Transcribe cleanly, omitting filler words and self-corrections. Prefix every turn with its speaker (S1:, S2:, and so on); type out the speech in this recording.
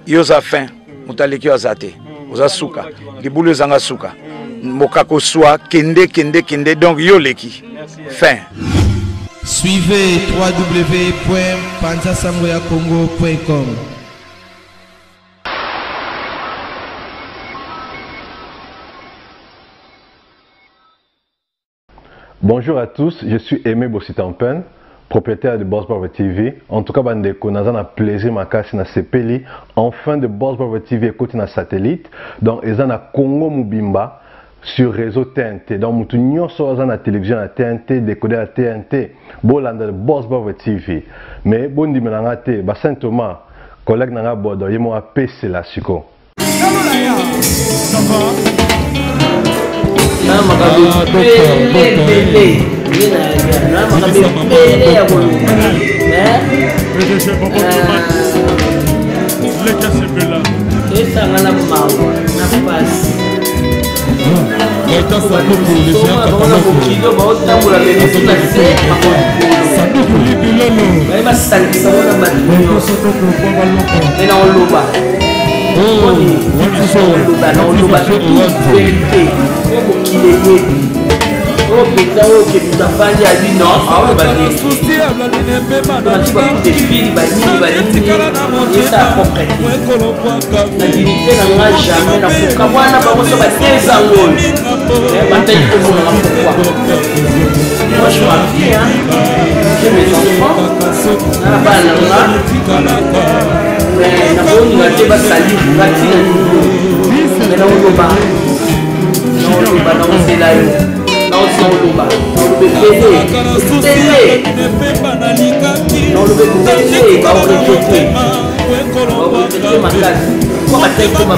S1: Yo oza fin, moto aleki yo aza te. Oza suka, libulu ezanga suka. Mokako swa, kende kende kende, donc yo oleki. Fin.
S2: Suivez www.panzasangoyakongo.com.
S3: Bonjour à tous, je suis Aimé Bossitampen, propriétaire de Boss Bravo TV. En tout cas, bandeko, naza na plaisir makasi na sepeli. Enfin de Boss Bravo TV ekoti na satellite. Donc eza na Congo Mubimba sur réseau TNT. Donc mutu nyonso aza na télévision ya TNT, décodeur ya TNT, bolanda de Boss Bravo TV. Mais bondimela nga te, ba Saint Thomas, collègue na nga Bodo, ye mo apesela siko.
S4: Na makambo ebele ebele na makambo ebele ya koloba. Esanga na mawa na pasi mokili baotambola memesu na se makolo baye basangisa wana bato nyonso me na oloba oloba na oloba verité po mokili eyebi oyo mpenza oyo ke moto afandi abi non aoloba te banini banini esala propre te na dignité na nga jamais nakoka wana bango so bateza ngo oyo batali komonaka. Pourquoi moi je m'appuie, hein? J'ai mes enfants na bana na nga, mais nakolinga te basalir nga ntina nini. Mais naoloba, naoloba, naozela yo, naoloba, naoloba ebele ebele, naoloba ebele. Baoregrete, baoregrete makasi po batali koma.